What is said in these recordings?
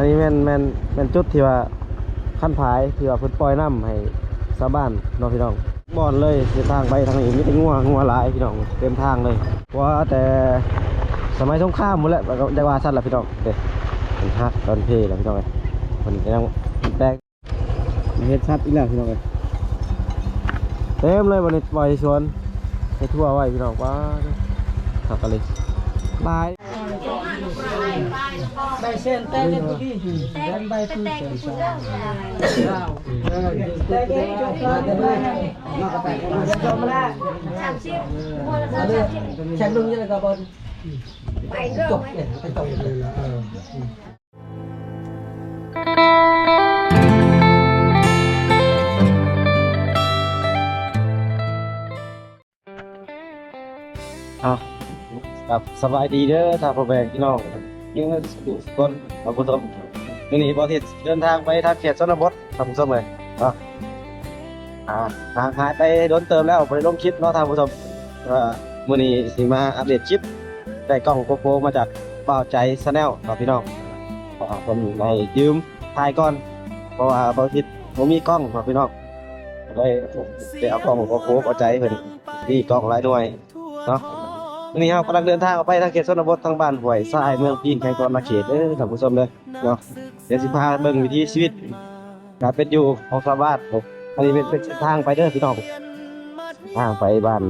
ອັນນີ້ແມ່ນ ແມ່ນ ແມ່ນຈຸດທີ່ວ່າຄັນຝາຍ ທີ່ວ່າເພິ່ນປ່ອຍນ້ຳໃຫ້ຊາວບ້ານເນາະພີ່ນ້ອງ. ບ່ອນເລີຍ ເສັ້ນທາງໄປທາງນີ້ມີແຕ່ງົວ ງົວຫຼາຍພີ່ນ້ອງ ເຕັມທາງເລີຍ. ວ່າແຕ່ສະໄໝສົງຄາມພຸ້ນແຫຼະ ຢາກວ່າຊັ້ນລະພີ່ນ້ອງເດ້. ເປັນຮັກດອນເພລະພີ່ນ້ອງເອີຍ ເພິ່ນກະຍັງແປກ ເຫັນສັດອີກແລ້ວພີ່ນ້ອງເອີຍ ເຕັມເລີຍ. ບັດນີ້ປ່ອຍໃຫ້ສວນ ໃຫ້ທົ່ວໄວ້ພີ່ນ້ອງ. ປ້າດ ຄັກອີ່ຫຼີ ຫຼາຍ. ໃບເສັ້ນແຕ່ເລັກຜູ້ດີ ແຕ່ນໃບຄືເສັ້ນສາວ ແຕ່ເລັກຈົບມາແຕ່ເບິ່ງ ສາມສິບ ຄົນລະສາມສິບ ແຊກເບິ່ງຢູ່ແລ້ວກໍບໍ່ ໄປເດີ ໄປຕົກເລີຍ. ເອົາ ຄັບ ສະບາຍດີເດີທ່ານພໍ່ແມ່ພີ່ນ້ອງ ເອີ ທຸກຄົນ ທ່ານຜູ້ຊົມ. ມື້ນີ້ບ່າວທິດເດີນທາງໄປທາງເຂດຊົນນະບົດ ທ່ານຜູ້ຊົມເອີຍເນາະ. ອ່າ ຫ່າງຫາຍໄປດົນເຕີບແລ້ວ ບໍ່ໄດ້ລົງຄລິບເນາະທ່ານຜູ້ຊົມ. ເອີ ມື້ນີ້ຊິມາອັບເດດຄລິບ ໄດ້ກ້ອງໂກໂປຣມາຈາກບ່າວໃຈ Channel ເນາະພີ່ນ້ອງ. ເພາະວ່າເພິ່ນໃຫ້ຢືມຖ່າຍກ່ອນ ເພາະວ່າບ່າວທິດບໍ່ມີກ້ອງເນາະພີ່ນ້ອງ ເລີຍໄດ້ເອົາກ້ອງໂກໂປຣບ່າວໃຈເພິ່ນ ມີກ້ອງຫຼາຍໜ່ວຍເນາະ. ມື້ນີ້ເຮົາກຳລັງເດີນທາງອອກໄປທາງເຂດຊົນນະບົດ ທາງບ້ານຫ້ວຍຊາຍ ເມືອງພີນ ແຂວງສະຫວັນນະເຂດເດີທ່ານຜູ້ຊົມເດີເນາະ. ດຽວຊິພາເບິ່ງວິຖີຊີວິດ ການເປັນຢູ່ຂອງຊາວບ້ານ. ອັນນີ້ເປັນ ເປັນເສັ້ນທາງໄປເດີພີ່ນ້ອງ ທາງໄປບ້ານ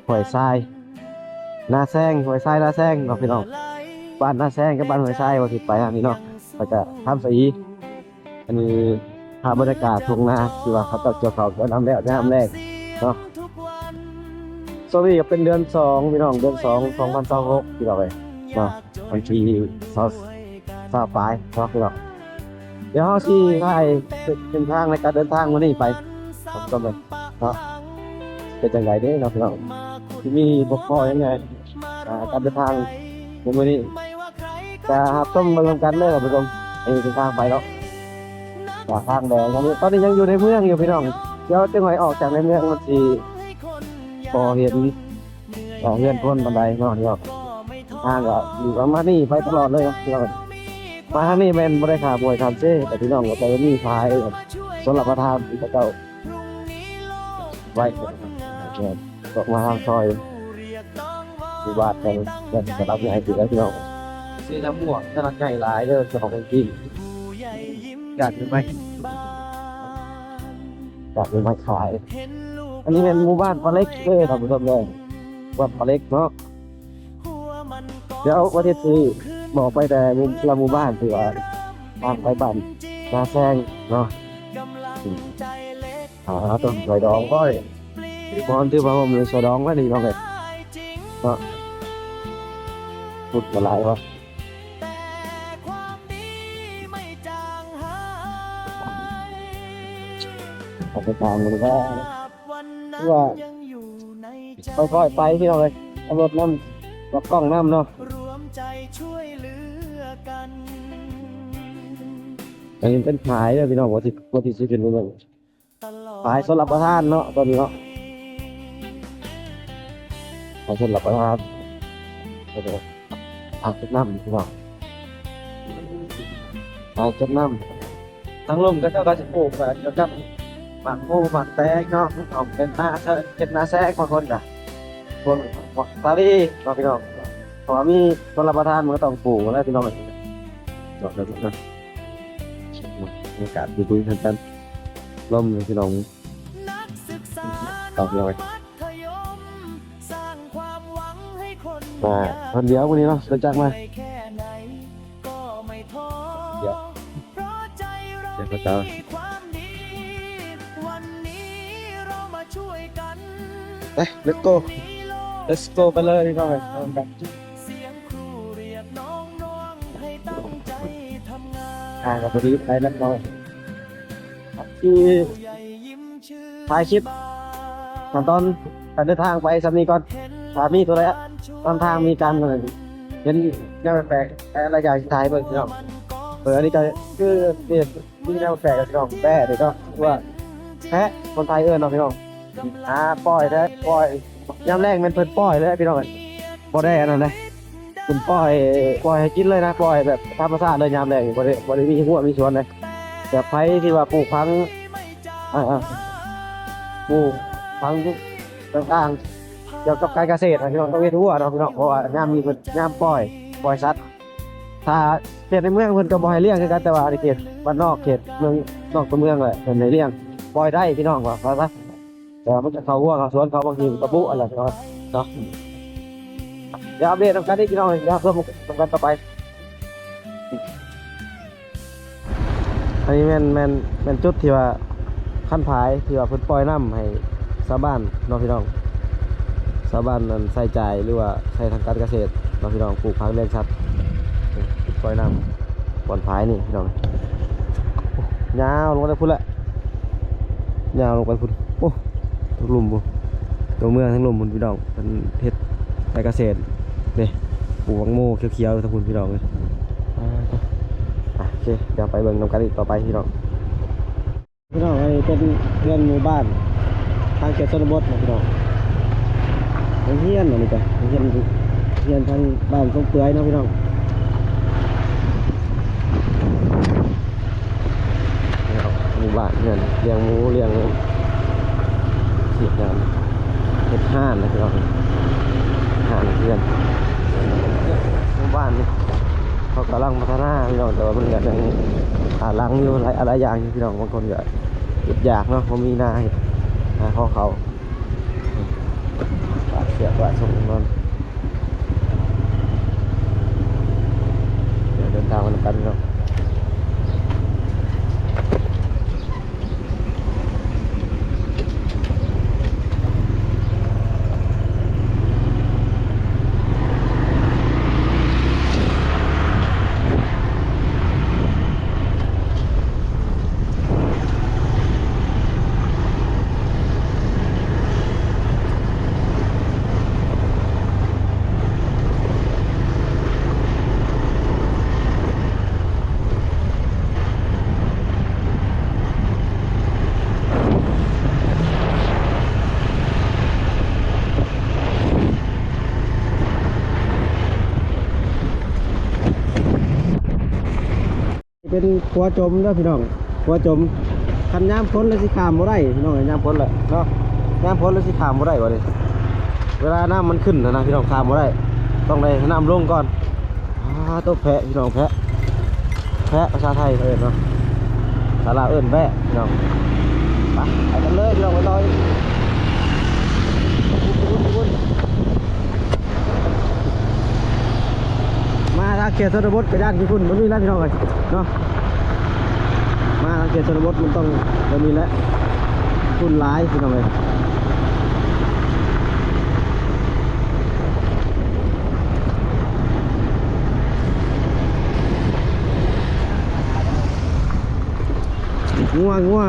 ຫ້ວຍຊາຍ ນາແຊງ ຫ້ວຍຊາຍ ນາແຊງເນາະພີ່ນ້ອງ. ບ້ານນາແຊງກັບບ້ານຫ້ວຍຊາຍ ວ່າຊິໄປທາງນີ້ເນາະ ໄປຈາກຄຳສະອີ. ອັນນີ້ພາບບັນຍາກາດທົ່ງນາ ທີ່ວ່າເຂົາເຈົ້າກ່ຽວເຂົ້າກ່ຽວນ້ຳແລ້ວຍາມແລ້ງເນາະ. ຊ່ວງນີ້ກໍເປັນເດືອນສອງພີ່ນ້ອງ ເດືອນສອງ ສອງພັນຊາວຫົກ ພີ່ນ້ອງເອີຍເນາະ ວັນທີຊາວ ຊາວປາຍເນາະພີ່ນ້ອງ. ດຽວເຮົາຊິຖ່າຍເສັ້ນທາງໃນການເດີນທາງມື້ນີ້ໄປ ເນາະ ເປັນຈັ່ງໃດເດ້ເນາະພີ່ນ້ອງ ຊິມີບົກຜ່ອງຫຍັງແດ່ ອ່າ ການເດີນທາງໃນມື້ນີ້ ກະຮັບຊົມເບິ່ງນຳກັນເດີທ່ານຜູ້ຊົມ. ອັນນີ້ເປັນທາງໄປເນາະ ຈາກທາງແດງ ຕອນນີ້ຍັງຢູ່ໃນເມືອງຢູ່ພີ່ນ້ອງ ດຽວຈັ່ງຄ່ອຍອອກຈາກໃນເມືອງ ມັນຊິບໍ່ເຫັນ ເຮືອນຄົນປານໃດເນາະ. ທາງກໍຢູ່ປະມານນີ້ໄປຕະຫຼອດເລີຍເນາະ. ມາທາງນີ້ແມ່ນບໍ່ໄດ້ຂ້າມຫ້ວຍຂ້າມເຊ ແຕ່ພີ່ນ້ອງກໍຈະມີຂາຍຊົນລະປະທານທີ່ເຂົາເຈົ້າໄວ້ ອອກມາທາງຊອຍຢູ່ບ້ານ ເປັນຕະຫຼາດໃຫຍ່ຢູ່ແລ້ວພີ່ນ້ອງ. ຊື້ນ້ຳໝວກ ຕະຫຼາດໃຫຍ່ຫຼາຍເດີ ເຈົ້າຂອງກິນ ກາດໄມ້ ກາດໄມ້ຂາຍ. ອັນນີ້ແມ່ນໝູ່ບ້ານປາເລັກເດີທ່ານຜູ້ຊົມເດີ ບ້ານປາເລັກເນາະ. ດຽວວັນທິດຊິບອກໄປແຕ່ລະໝູ່ບ້ານ ທີ່ວ່າທາງໄປບ້ານນາແຊງເນາະ. ອ່າ ຕົ້ນສອຍດອງ ໂອ້ຍ ບ່ອນຖືຜ້າຫົ່ມນີ້ສອຍດອງແລ້ວນີ້ນ້ອງເອີຍເນາະ. ພຸ້ນກໍຫຼາຍວະ ເອົາໄປຕາມເບິ່ງວ່າ ຄືວ່າ ຄ່ອຍໆໄປພີ່ນ້ອງເອີຍ ເອົາລົດນຳ ກັບກ້ອງນຳເນາະ. ອັນນີ້ເປັນຝາຍເດີພີ່ນ້ອງ ບໍ່ຊິ ບໍ່ຊິຂຶ້ນໄປເບິ່ງ ຝາຍຊົນລະປະທານເນາະ ຕອນນີ້ເນາະ ຂອງຊົນລະປະທານ ອ່າງເກັບນ້ຳພີ່ນ້ອງ ອ່າງເກັບນ້ຳ. ທາງລຸ່ມເຂົາເຈົ້າກໍຊິປູກ ເອີ ກ່ຽວກັບໝາກໂມ ໝາກແຕງເນາະ ອອກເປັນນາ ເຮັດນາແຊງ ບາງຄົນກໍ ພວກໝາກສາລີເນາະພີ່ນ້ອງ ເພາະວ່າມີຊົນລະປະທານ ມັນກໍຕ້ອງປູກແລ້ວພີ່ນ້ອງເນາະ. ເນາະ ບັນຍາກາດດີໆ ເປັນ ລົມພີ່ນ້ອງ ຕອບໜ້ອຍ ອ່າ ຄົນດຽວມື້ນີ້ເນາະ ເດີນຈັກມາ ດຽວ ດຽວເຂົາເຈົ້າ ໄປ let's go let's go ໄປເລີຍພີ່ນ້ອງເອີຍ ອ່າ ກໍພໍດີໄປນຳເນາະ ທີ່ ຖ່າຍຄລິບຂັ້ນຕອນການເດີນທາງໄປສ່ຳນີ້ກ່ອນ ຖ້າມີຕົວໃດນຳທາງ ມີການເຫັນແນວແປກໆ ຫຼາຍໆຢ່າງຊິຖ່າຍໃຫ້ເບິ່ງພີ່ນ້ອງ. ເອີ ອັນນີ້ກໍຄືມີແນວແປກພີ່ນ້ອງ ແປ້ນີ້ກໍຄືວ່າແພະ ຄົນໄທເອີ້ນເນາະພີ່ນ້ອງ ຫາປ່ອຍແທ້ ປ່ອຍ ຍາມແລງແມ່ນເພິ່ນປ່ອຍເລີຍພີ່ນ້ອງ ບໍ່ໄດ້ອັນນັ້ນເດ້. ເພິ່ນປ່ອຍ ປ່ອຍໃຫ້ກິນເລີຍນະ ປ່ອຍແບບທຳມະຊາດເລີຍ ຍາມແລ້ງນີ້ ບໍ່ໄດ້ ບໍ່ໄດ້ມີຮົ້ວມີສວນເລີຍ. ແບບໃຜທີ່ວ່າປູກຝັງ ອ່າ ປູກຝັງຕ່າງໆ ກ່ຽວກັບການກະເສດນະ ພີ່ນ້ອງ ຕ້ອງເຮັດຮົ້ວເນາະ ພີ່ນ້ອງ ເພາະວ່າຍາມນີ້ເພິ່ນ ຍາມປ່ອຍ ປ່ອຍສັດ ຖ້າເຂດໃນເມືອງເພິ່ນກໍບໍ່ໃຫ້ລ້ຽງຄືກັນ ແຕ່ວ່າໃນເຂດບ້ານນອກ ເຂດເມືອງ ນອກຕົວເມືອງແຫຼະ ເພິ່ນໃຫ້ລ້ຽງ ປ່ອຍໄດ້ ພີ່ນ້ອງ ວ່າ ວ່າຊະ. ແຕ່ວ່າມັນຈະເຂົ້າຮົ້ວເຂົ້າສວນເຂົາ ບາງທີມັນກໍບຸຫັ້ນແຫຼະ ພີ່ນ້ອງເນາະ. ດຽວອັບເດດນຳກັນອີກ ພີ່ນ້ອງ ດຽວເບິ່ງນຳກັນຕໍ່ໄປ. ອັນນີ້ແມ່ນ ແມ່ນ ແມ່ນຈຸດທີ່ວ່າຄັນຝາຍ ທີ່ວ່າເພິ່ນປ່ອຍນ້ຳໃຫ້ຊາວບ້ານເນາະ ພີ່ນ້ອງ ຊາວບ້ານນັ້ນໃຊ້ຈ່າຍ ຫຼືວ່າໃຊ້ທາງການກະເສດເນາະ ພີ່ນ້ອງ ປູກຝັງລ້ຽງສັດ ຈຸດປ່ອຍນ້ຳບ່ອນຝາຍນີ້ ພີ່ນ້ອງ ຍາວລົງໄປພຸ້ນແຫຼະ ຍາວລົງໄປພຸ້ນ ໂອ້ ທາງລຸ່ມພຸ້ນ ຕົວເມືອງທາງລຸ່ມພຸ້ນ ພີ່ນ້ອງ ເພິ່ນເຮັດການກະເສດເດ້ ປູກໝາກໂມຂຽວໆ ທາງພຸ້ນ ພີ່ນ້ອງເອີຍ. ອ່າ ໂອເຄ ດຽວໄປເບິ່ງນຳກັນອີກຕໍ່ໄປ ພີ່ນ້ອງ. ພີ່ນ້ອງ ອັນນີ້ເປັນເຮືອນໝູ່ບ້ານທາງເຂດຊົນນະບົດນະ ພີ່ນ້ອງ. ໂຮງຮຽນ ອັນນີ້ກະໂຮງຮຽນ ໂຮງຮຽນທາງບ້ານສົງເປືອຍເນາະ ພີ່ນ້ອງ. ໝູ່ບ້ານເຮືອນລ້ຽງໝູ ລ້ຽງ ເຮັດງານ ເຮັດຮ້ານນະ ພີ່ນ້ອງ ຮ້ານເຮືອນ. ໝູ່ບ້ານນີ້ເຂົາກຳລັງພັດທະນາ ພີ່ນ້ອງ ແຕ່ວ່າມັນກະຍັງ ອ່າ ຫຼັງຢູ່ ຫຼາຍ ຫຼາຍຢ່າງຢູ່ ພີ່ນ້ອງ. ບາງຄົນກະ ອຶດຢາກເນາະ ບໍ່ມີນາເຮັດ ຫາຂໍເຂົ້າ ປາກເຊືອກປາກສົງນອນ. ດຽວເດີນທາງໄປນຳກັນເນາະ. ເປັນຂົວຈົມເດີພີ່ນ້ອງ ຂົວຈົມ. ຄັນຍາມຝົນລະຊິຂ້າມບໍ່ໄດ້ພີ່ນ້ອງ ຍາມຝົນລະເນາະ ຍາມຝົນລະຊິຂ້າມບໍ່ໄດ້ບັດນີ້. ເວລານ້ຳມັນຂຶ້ນນະພີ່ນ້ອງ ຂ້າມບໍ່ໄດ້ ຕ້ອງໄດ້ໃຫ້ນ້ຳລົງກ່ອນ. ອ່າ ໂຕແພະພີ່ນ້ອງ ແພະ ແພະພາສາໄທເຂົາເອີ້ນເນາະ ພາສາລາວເອີ້ນແພະພີ່ນ້ອງ. ໄປ ໄປກັນເລີຍພີ່ນ້ອງ ໄປຕໍ່ອີກ. ມາທາງເຂດຊົນນະບົດກະຢ້ານຂີ້ຝຸ່ນແບບນີ້ແຫຼະພີ່ນ້ອງເອີຍເນາະ. ມາທາງເຂດຊົນນະບົດມັນຕ້ອງແບບນີ້ແຫຼະ ຝຸ່ນຫຼາຍພີ່ນ້ອງເອີຍ. ງົວ ງົວ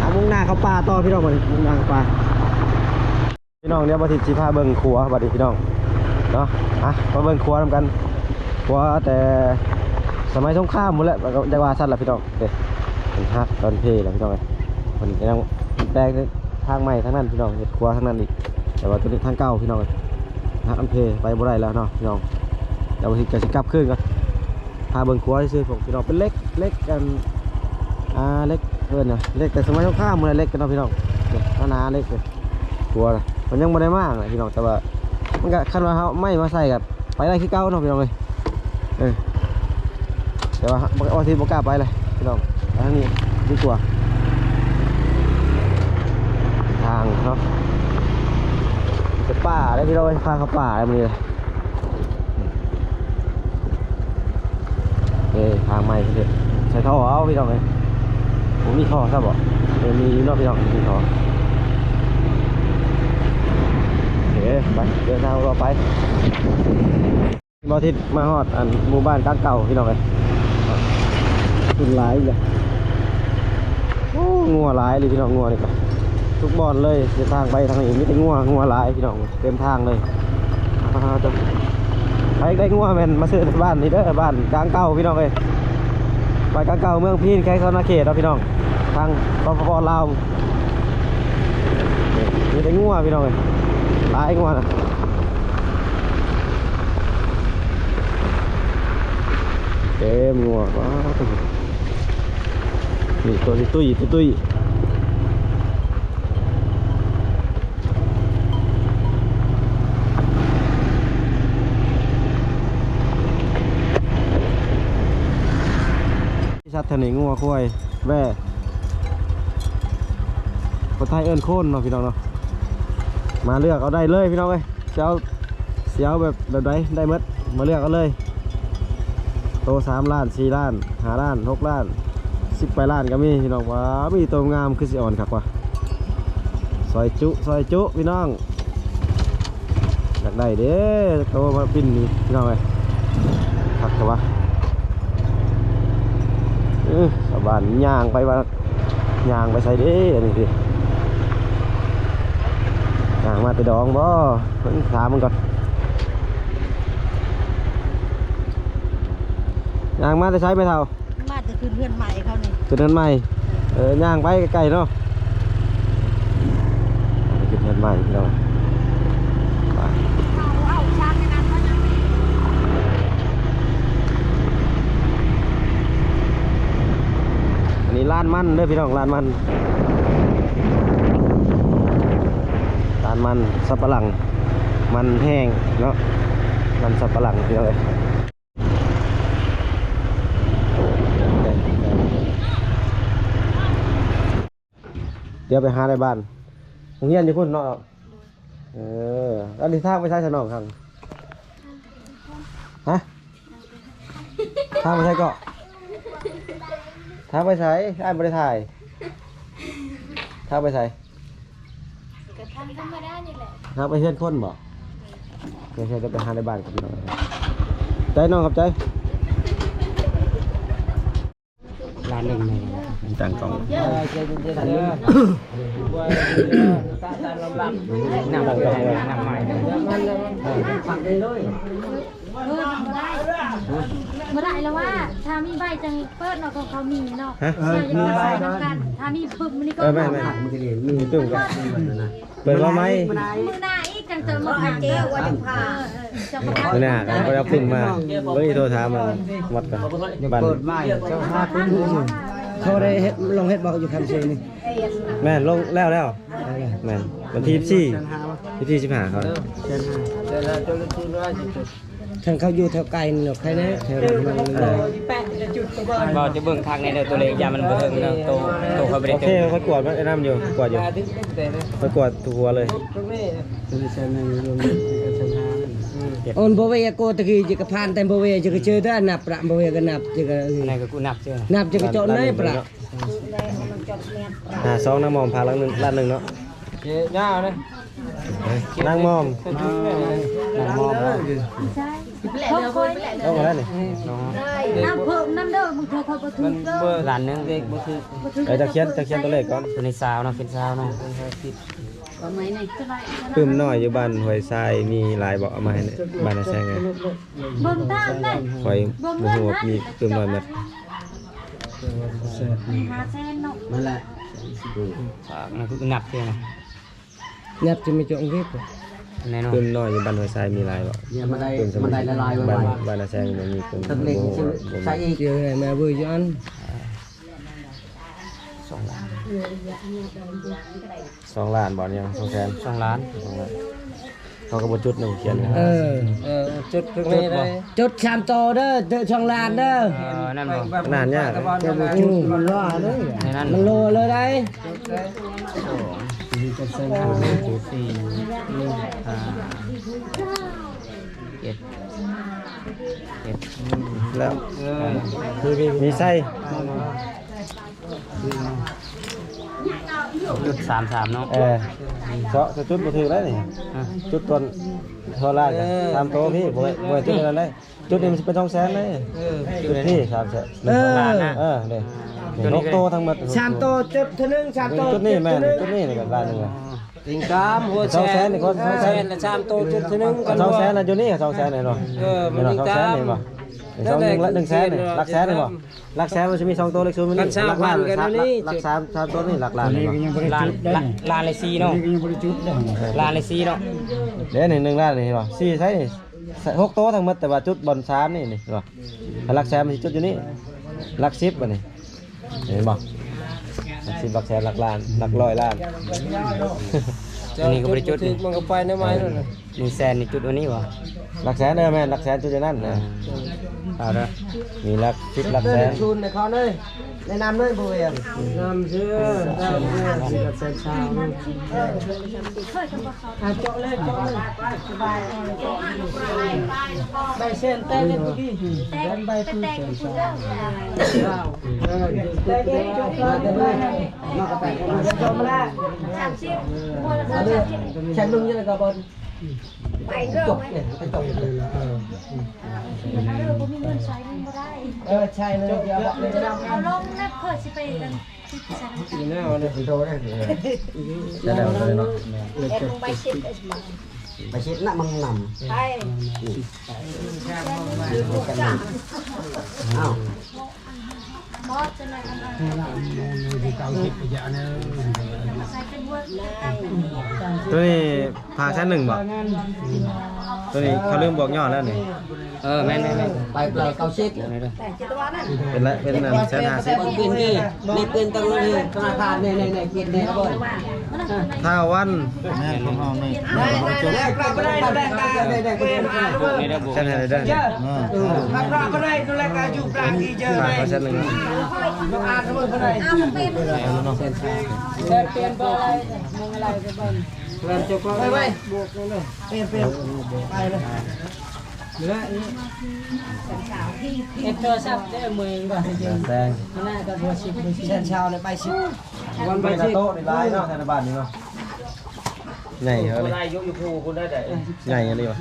ອ່ະ ມຸ່ງໜ້າເຂົ້າປ່າຕໍ່ພີ່ນ້ອງ ບາດນີ້ມຸ່ງໜ້າເຂົ້າປ່າ. ພີ່ນ້ອງ ດຽວບ່າວທິດຊິພາເບິ່ງຂົວບາດນີ້ພີ່ນ້ອງເນາະ. ອ່ະ ມາເບິ່ງຂົວນຳກັນ ຂົວແຕ່ສະໄໝສົງຄາມພຸ້ນແຫຼະ ຢາກວ່າຊັ້ນລະພີ່ນ້ອງ. ເດ້ ເພິ່ນຫັກຕອນເພແລ້ວພີ່ນ້ອງເອີຍ ເພິ່ນກະຍັງແປງທາງໃໝ່ທາງນັ້ນພີ່ນ້ອງ ເຮັດຂົວທາງນັ້ນອີກ ແຕ່ວ່າໂຕນີ້ທາງເກົ່າພີ່ນ້ອງເອີຍ ຫັກຕອນເພ ໄປບໍ່ໄດ້ແລ້ວເນາະພີ່ນ້ອງ. ດຽວບ່າວທິດກະຊິກັບຄືນກ່ອນ ພາເບິ່ງຂົວຊື່ໆ ພວກພີ່ນ້ອງ ເປັນເຫຼັກ ເຫຼັກ ອັນ ອ່າ ເຫຼັກ ເອີ້ນຫຍັງ ເຫຼັກແຕ່ສະໄໝສົງຄາມພຸ້ນແຫຼະ ເຫຼັກເນາະພີ່ນ້ອງ. ນີ້ ໜາໆ ເຫຼັກ ຂົວນະ ມັນຍັງບໍ່ໄດ້ມ້າງນະພີ່ນ້ອງ ແຕ່ວ່າມັນກະ ຄັນວ່າເຮົາເອົາໄມ້ມາໃສ່ກະໄປໄດ້ຄືເກົ່າເນາະພີ່ນ້ອງເອີຍ. ເອີ ແຕ່ວ່າບ່າວທິດບໍ່ກ້າໄປເລີຍພີ່ນ້ອງ ໄປທາງນີ້ດີກວ່າ. ທາງເນາະ ມີແຕ່ປ່າເດ້ພີ່ນ້ອງເອີຍ ພາເຂົ້າປ່າເລີຍມື້ນີ້. ເອີ ທາງໃໝ່ເພິ່ນເຮັດໃສ່ທໍ່ເອົາພີ່ນ້ອງເອີຍ. ບໍ່ມີທໍ່ຊະບໍ? ເອີ ມີຢູ່ເນາະພີ່ນ້ອງ ມີທໍ່. ໂອເຄ ໄປ ເດີນທາງຕໍ່ໄປ. ບ່າວທິດມາຮອດອັນໝູ່ບ້ານກາງເກົ່າພີ່ນ້ອງເອີຍ. ຝຸ່ນຫຼາຍອີກແລ້ວ. ໂອ້ ງົວຫຼາຍເລີຍພີ່ນ້ອງ ງົວນີ້ກະທຸກບ່ອນເລີຍ. ເສັ້ນທາງໄປທາງນີ້ມີແຕ່ງົວ ງົວຫຼາຍພີ່ນ້ອງ ເຕັມທາງເລີຍ. ອ່າ ໄປຢາກໄດ້ງົວແມ່ນມາຊື້ບ້ານນີ້ເດີ ບ້ານກາງເກົ່າພີ່ນ້ອງເອີຍ. ບ້ານກາງເກົ່າ ເມືອງພີນ ແຂວງສະຫວັນນະເຂດເນາະພີ່ນ້ອງ. ທາງ ສປປ ລາວ ມີແຕ່ງົວພີ່ນ້ອງເອີຍ ຫຼາຍງົວນະ ເຕັມງົວ ວ້າວ ນີ້ໂຕຕຸ້ຍໆ ຕຸ້ຍໆ. ສັດແຖວນີ້ ງົວ ຄວາຍ ແບ້ ຄົນໄທເອີ້ນໂຄນເນາະພີ່ນ້ອງເນາະ ມາເລືອກເອົາໄດ້ເລີຍພີ່ນ້ອງເອີຍ ຊິເອົາ ຊິເອົາແບບ ແບບໃດໄດ້ໝົດ ມາເລືອກເອົາເລີຍ ໂຕສາມລ້ານ ສີ່ລ້ານ ຫ້າລ້ານ ຫົກລ້ານ ສິບປາຍລ້ານກໍມີພີ່ນ້ອງ ວ້າ ມີໂຕງາມຄືຊິອ່ອນຄັກວ່າ ຊອຍຈຸ ຊອຍຈຸພີ່ນ້ອງ ຢາກໄດ້ເດ້ ໂຕມາປິ່ນນີ້ພີ່ນ້ອງເອີຍ ຄັກແທ້ວະ ເອີ ຊາວບ້ານຍ່າງໄປວ່າ ຍ່າງໄປໃສເດ້ ອັນນີ້ຕິ ຍ່າງມາແຕ່ດອງບໍ່ ເບິ່ງ ຖາມມັນກ່ອນ ຍ່າງມາແຕ່ໃສແມ່ເຖົ້າ? ມາແຕ່ຂຶ້ນເຮືອນໃໝ່ເຂົານີ້ ຂຶ້ນເຮືອນໃໝ່ ເອີ ຍ່າງໄປໄກໆເນາະ ຂຶ້ນເຮືອນໃໝ່ພີ່ນ້ອງ ໄປ ເອົາ ເອົາຊ້າງໃນນັ້ນເຂົາຍັງມີ ອັນນີ້ລານມັນເດີພີ່ນ້ອງ ລານມັນ ລານມັນສຳປະຫຼັງ ມັນແຫ້ງເນາະ ມັນສຳປະຫຼັງພີ່ນ້ອງເອີຍ. ດຽວໄປຫາໃນບ້ານ ໂຮງຮຽນຢູ່ພຸ້ນເນາະ ເອີ ອັນນີ້ທາງໄປໃສຊະນ້ອງ ທາງ ຮະ ທາງໄປໃສເກາະ ທາງໄປໃສ ອ້າຍບໍ່ໄດ້ຖ່າຍ ທາງໄປໃສ? ກໍທາງທຳມະດານີ້ແຫຼະ ຫາໄປເຮືອນຄົນບໍ່? ໂອເຄ ຈະໄປຫາໃນບ້ານກັບນ້ອງ ໃຈນ້ອງ ຂອບໃຈ ລ້ານໜຶ່ງນີ້ ຕັ້ງກ້ອງ ນ້ຳ ນ້ຳ ນ້ຳໃໝ່ ເອີ ບໍ່ໄດ້ແລ້ວວ່າ ຖ້າມີໃບຈັ່ງເປີດເນາະ ຂອງເຂົາມີເນາະ ຮະ ເອີ ເຮົາຈະໄປໃສ່ນຳກັນ ຖ້າມີປຶ້ມນີ້ກໍ ເອີ ແມ່ນໆ ມີປຶ້ມກໍ ເປີດວ່າໄໝ ມື້ໜ້າອີກຈັ່ງຈະມາ ເອີ ເອີ ຈັ່ງມາ ມື້ໜ້າກໍບໍ່ໄດ້ເອົາປຶ້ມມາ ເບິ່ງອີໂທຖາມມັນໝົດກ່ອນ ບ້ານ ເປີດໃໝ່ ເຈົ້າຫາປຶ້ມ ເຂົາໄດ້ເຮັດ ລົງເຮັດບໍ່ ຢູ່ຄຳເຊນີ້? ແມ່ນ ລົງແລ້ວ ແລ້ວ ເອີ ແມ່ນ ວັນທີສິບສີ່ ວັນທີສິບຫ້າເຂົາ ແສນຫ້າ ແຕ່ລະເຈົ້າໜ້າທີ່ວ່າຊິຈົດ ຄັນເຂົາຢູ່ແຖວໄກນີ້ເນາະ ໃຄແນ່ ແຖວນັ້ນ ເອີ ບໍ່ ຈະເບິ່ງຄັກແນ່ເດີ ຕົວເລກ ຢ້ານມັນບໍ່ເຖິງເນາະ ໂຕ ໂຕຂ້ອຍບໍ່ໄດ້ ໂອເຄ ເຕີມ ຂ້ອຍກວດໄວ້ນຳຢູ່ ກວດຢູ່ ຂ້ອຍກວດທຸກຫົວເລີຍ ໂອນບໍ່ເວຍໂກຕະກີ້ ຈະກະຜ່ານແຕ່ບໍ່ເວຍ ຈະກະເຈີແຕ່ນັບປະ ບໍ່ເວຍກະນັບ ຈະກະ ອັນນັ້ນກໍກູນັບເຈີ ນັບ ຈະກະເຈາະໃນປະ ຫ້າສອງ ນາງໝອມພາຫຼັງໜຶ່ງ ລ້ານໜຶ່ງເນາະ ຍາວເນາະ ນາງໝອມ ນາງໝອມ ເອົາມາແລ້ວນີ້ ນ້ຳເພີ່ມນຳເດີ ບາງເທື່ອຂ້ອຍບໍ່ຖືກເດີ ລ້ານໜຶ່ງ ເດັກບໍ່ຖືກ ເອີ ຈະຂຽນ ຈະຂຽນຕົວເລກກ່ອນ ຕົວນີ້ຊາວເນາະ ເປັນຊາວເນາະ ປຶ້ມນ້ອຍຢູ່ບ້ານຫ້ວຍຊາຍມີຫຼາຍບໍ່? ເອົາມາໃຫ້ບ້ານນາແຊງແດ່ ເບິ່ງຕາມໄດ້ ຂ້ອຍບໍ່ຮູ້ວ່າມີປຶ້ມນ້ອຍໝົດ ມີຫ້າແສນເນາະ ນັ້ນແຫຼະ ອືມ ນັບເທື່ອນະ ນັບຈະມີຈົງເຮັດ ແນ່ນອນ ປຶ້ມນ້ອຍຢູ່ບ້ານຫ້ວຍຊາຍມີຫຼາຍບໍ່? ມັນໄດ້ ມັນໄດ້ຫຼາຍໆ ບ້ານ ບ້ານນາແຊງບໍ່ມີປຶ້ມ ຕັກເລັກ ບໍ່ ບໍ່ມີ ໃສ່ອີກ ເຈີໃຫ້ມາເບິ່ງຢູ່ອັນ ສອງລ້ານ ສອງລ້ານບໍ່? ຍັງ ສອງແສນ ສອງລ້ານ ສອງລ້ານ ເຂົາກໍບໍ່ຈຸດນຳຂຽນ ເອີ ເອີ ຈຸດຄືມີໄດ້ ຈຸດສາມໂຕເດີ ເດີ ສອງລ້ານເດີ ເອີ ນັ້ນບໍ່ ນັ້ນຍາກ ເຈົ້າບໍ່ຈຸດມັນຫຼໍ່ເລີຍ ໃນນັ້ນ ມັນຫຼໍ່ເລີຍໄດ໋ ສອງ ສີ່ ຫ້າ ເຈັດ ເຈັດ ແລ້ວ ເອີ ມີໄຊ ຈຸດສາມສາມເນາະ ເອີ ເຈາະ ເຈາະຈຸດບໍ່ຖືກແລ້ວນີ້ ຮະ ຈຸດຕົວ ໂທລາດ ເອີ ສາມໂຕພີ້ ບໍ່ ບໍ່ຈຸດນັ້ນໄດ້ ຈຸດນີ້ມັນຊິເປັນສອງແສນເດ້ ເອີ ຈຸດພີ້ສາມແສນ ເອີ ເອີ ເດ້ ນີ້ ຫົກໂຕທັງໝົດ ສາມໂຕຈຸດເທື່ອໜຶ່ງ ສາມໂຕ ຈຸດນີ້ແມ່ນ ຈຸດນີ້ນີ້ກໍລ້ານໜຶ່ງ ຕິງຕາມຫົວແສນ ສອງແສນນີ້ກໍ ສອງແສນລະສາມໂຕຈຸດເທື່ອໜຶ່ງ ສອງແສນລະຢູ່ນີ້ ສອງແສນນີ້ເນາະ ເອີ ມັນຕິງຕາມ ສອງແສນນີ້ບໍ່? ສອງ ໜຶ່ງ ລະ ໜຶ່ງແສນນີ້ ຫຼັກແສນນີ້ບໍ່? ຫຼັກແສນມັນຊິມີສອງໂຕ ເລກສູນມັນນີ້ ຫຼັກລ້ານ ຫຼັກສາມ ຫຼັກສາມ ສາມໂຕນີ້ ຫຼັກລ້ານນີ້ບໍ່? ລ້ານ ລ້ານລະສີ່ເນາະ ລ້ານລະສີ່ເນາະ ລ້ານລະສີ່ເນາະ ເດ້ ໜຶ່ງລ້ານນີ້ເຫັນບໍ່? ສີ່ໃສນີ້ ຫົກໂຕທັງໝົດ ແຕ່ວ່າຈຸດບ່ອນສາມນີ້ ນີ້ເຫັນບໍ່? ຫຼັກແສນມັນຊິຈຸດຢູ່ນີ້ ຫຼັກສິບບັດນີ້ ເຫັນບໍ່? ຫຼັກສິບ ຫຼັກແສນ ຫຼັກລ້ານ ຫຼັກຮ້ອຍລ້ານ ອັນນີ້ກໍບໍ່ໄດ້ຈຸດ ມັນກໍໄປແນວໃໝ່ນັ້ນ ໜຶ່ງແສນນີ້ຈຸດອັນນີ້ບໍ່? ຫຼັກແສນ ເອີ ແມ່ນ ຫຼັກແສນຈຸດຢູ່ນັ້ນ ເອີ ເອົາເດີ ມີຫຼັກສິບ ຫຼັກແສນ ສູນໃຫ້ເຂົາເລີຍ ແນະນຳເລີຍ ບໍ່ແມ່ນ ນຳເດີ ແສນຊາວ ອ່າ ເຈາະເລີຍ ເຈາະເລີຍ ໃບແສນແຕກເລີຍ ແຕກ ແຕກ ແຕກ ສາມສິບ ຄົນລະສາມສິບ ໄປເດີ ໄປເດີ ເອີ ບໍ່ມີເງິນໃຊ້ມັນບໍ່ໄດ້ ເອີ ໃຊ່ເລີຍ ດຽວບອກເລີຍ ເອົາລົງນະ ເພິ່ນຊິໄປກັນ ນີ້ແຫຼະ ເອີ ເຮັດລົງໄປສິບ ໄປເຮັດນະ ມັນນຳ ໄປ ນີ້ ເອົາ ໂຕນີ້ພາແສນໜຶ່ງບໍ່? ໂຕນີ້ເຂົາລືມບວກຍອດແລ້ວນີ້ ເອີ ແມ່ນໆ ໄປເກົ້າສິບ ເປັນລະ ເປັນອັນແສນຫ້າສິບ ເປັນນີ້ ນີ້ເປັນຕະຫຼາດນີ້ ທະນາຄານນີ້ ນີ້ ນີ້ ເປັນນີ້ ທ້າວວັນ ແມ່ນຂອງເຮົານີ້ ແສນຫ້າເດີ ເອີ ເອີ ພາກເຮົາບໍ່ໄດ້ດູແລການຢູ່ປາກທີ່ເຈີ ພາກເຮົາແສນໜຶ່ງ ແສນປາຍ ເພິ່ນເຈົ້າຂອງ ໄປໄປ ບວກເລີຍ ເປັນເປັນ ໄປເລີຍ ເຫຼືອອີກ ເຮັດໂທລະສັບເດີ ເມື່ອຍກ່ອນ ແສນ ມັນໜ້າກໍບໍ່ສິບ ບໍ່ສິບ ແສນຊາວເລີຍ ໄປສິບ ວັນໄປສິບ ໂຕະນີ້ຫຼາຍເນາະ ທະນະບັດນີ້ເນາະ ໃຫຍ່ເລີຍ ບໍ່ໄດ້ຢູ່ ຢູ່ພູພຸ້ນໄດ້ ໃຫຍ່ອີ່ຫຼີວ່າ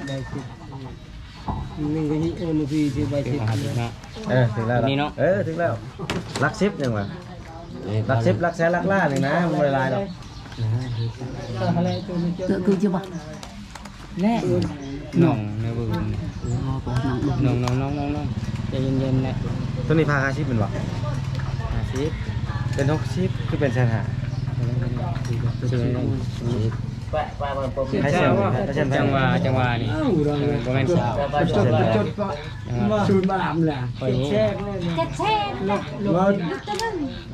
ໄດ້ສິບ ໜຶ່ງກໍຫິໂອນພີທີ່ໃບສິບ ເອີ ເຖິງແລ້ວ ນີ້ເນາະ ເອີ ເຖິງແລ້ວ ຫຼັກສິບຍັງວ່າ ຫຼັກສິບ ຫຼັກແສນ ຫຼັກລ້ານນີ້ນະ ມັນບໍ່ໄດ້ຫຼາຍດອກ ເກີດຄືຊິບໍ່ ແລະ ນ້ອງໃນເບິ່ງ ນ້ອງ ນ້ອງ ນ້ອງ ນ້ອງ ໃຈເຢັນໆ ແຫຼະ ໂຕນີ້ພາຫ້າສິບແມ່ນບໍ່? ຫ້າສິບ ເປັນຫົກສິບ ຄືເປັນແສນຫ້າ ໃຫ້ແສນ ໃຫ້ແສນ ຈັງຫວະ ຈັງຫວະນີ້ ເອີ ບໍ່ແມ່ນ ສູນມາອຳລະ ເຈັດແສນ ເຈັດແສນ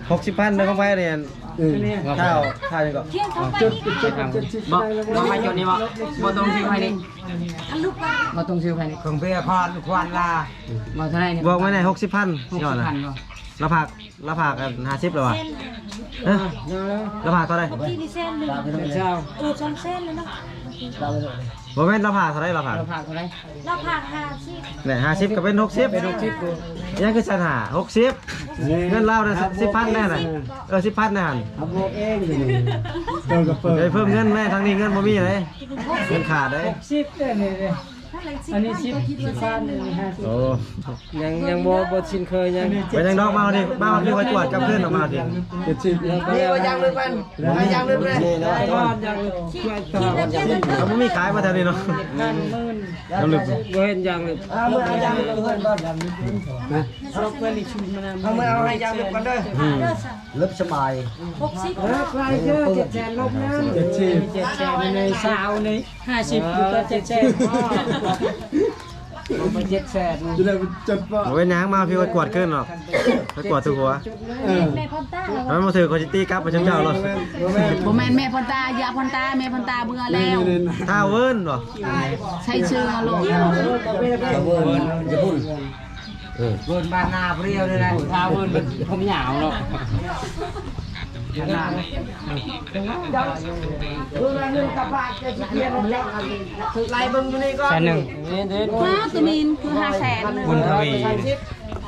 ຫົກສິບພັນເດີ ຂອງໃຜນີ້ ເອີ ທ້າວ ທ້າວຫຍັງເກາະ ເຈັດສິບ ບໍ່ ບໍ່ໃຫ້ຈົດນີ້ບໍ່ ບໍ່ຕ້ອງຊື່ໃຜນີ້ ບໍ່ຕ້ອງຊື່ໃຜນີ້ ຂອງເບຍພອນ ຄວັນລາ ບໍ່ເທົ່າໃດນີ້ ບອກມາແດ່ ຫົກສິບພັນ ຫົກສິບພັນບໍ່ ລະພາກ ລະພາກອັນຫ້າສິບແລ້ວຫວາ ຮະ ລະພາກເທົ່າໃດ ເມື່ອກີ້ນີ້ແສນໜຶ່ງ ເອີ ສອງແສນແລ້ວເນາະ ບໍ່ແມ່ນລະພາກເທົ່າໃດ ລະພາກ ລະພາກເທົ່າໃດ ລະພາກຫ້າສິບ ແຫຼະ ຫ້າສິບກໍເປັນຫົກສິບ ເປັນຫົກສິບ ຍັງຄືຊັ້ນຫາ ຫົກສິບ ເງິນລາວນະ ສິບພັນແນ່ນະ ເອີ ສິບພັນແນ່ຫັ້ນ ເອົາບອກເອງ ເອີ ເພີ່ມເງິນແນ່ ທາງນີ້ເງິນບໍ່ມີເດ້ ເງິນຂາດເດ້ ຫົກສິບເດ້ນີ້ເດ້ ອັນນີ້ສິບ ສິບພັນ ອັນນີ້ຫ້າສິບ ໂອ້ ຍັງ ຍັງບໍ່ ບໍ່ຊິນເຄີຍຍັງ ໄປຍັງດອກ ມາເອົານີ້ ມາເອົາທີ່ໄວ້ກວດກັບເພື່ອນອອກມາເອົານີ້ ເຈັດສິບ ນີ້ວ່າຢ່າງໜຶ່ງເພິ່ນ ວ່າຢ່າງໜຶ່ງເພິ່ນ ເຮົາບໍ່ມີຂາຍບໍ່ແຖວນີ້ເນາະ ພັນໝື່ນ ນ້ຳລຶກ ບໍ່ເຫັນຢ່າງໜຶ່ງ ເອົາມືເອົາຢ່າງໜຶ່ງເພິ່ນບໍ່ ເອົາເພິ່ນອີກຊຸດມານຳ ເອົາມືເອົາໃຫ້ຢ່າງໜຶ່ງກ່ອນເດີ ອືມ ເລິບສະບາຍ ຫົກສິບ ເອີ ໃກ້ເດີ ເຈັດແສນລົບນຳ ເຈັດສິບ ເຈັດແສນໃນຊາວນີ້ ຫ້າສິບ ຢູ່ກໍເຈັດແສນ ລົບໄປເຈັດແສນ ຈະໄດ້ຈັດປະ ບໍ່ເປັນຫຍັງ ມາພີ່ໄປກວດຄືນເນາະ ໄປກວດທຸກຫົວ ເອີ ແມ່ພອນຕາ ມັນບໍ່ຖືກ ຂ້ອຍຊິຕີກັບໄປເຈົ້າໂລດ ບໍ່ແມ່ນ ບໍ່ແມ່ນແມ່ພອນຕາ ຢ່າພອນຕາ ແມ່ພອນຕາເບື່ອແລ້ວ ທ້າວເວີນບໍ່ ໃສ່ເສື້ອໂລດ ທ້າວເວີນ ຢ່າພຸ້ນ ເອີ ເວີນບ້ານນາພຣຽວນີ້ແຫຼະ ທ້າວເວີນ ຜົມຍາວເນາະ ແສນໜຶ່ງ ໂອ້ ຕົວນີ້ກໍຫ້າແສນ ບຸນທະວີ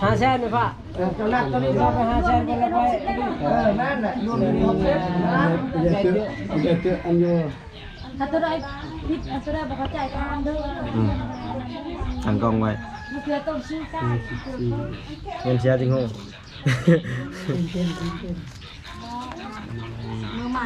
ຫ້າແສນແມ່ນບໍ່ ເອີ ເຈົ້ານັບຕົວນີ້ກໍໄປຫ້າແສນ ເພິ່ນລະໄປ ເອີ ນັ້ນແຫຼະ ລວມເປັນຫົກແສນນະ ເຈົ້າເຈົ້າ ອັນຢູ່ ຄັນຕົວໃດຜິດ ອັນຕົວໃດບໍ່ເຂົ້າໃຈກໍຖາມເດີ ອືມ ຕັ້ງກ້ອງໄວ້ ເພື່ອຕ້ອງຊື້ກາຍ ເງິນເສຍຈຶ່ງຮູ້ ມືໃໝ່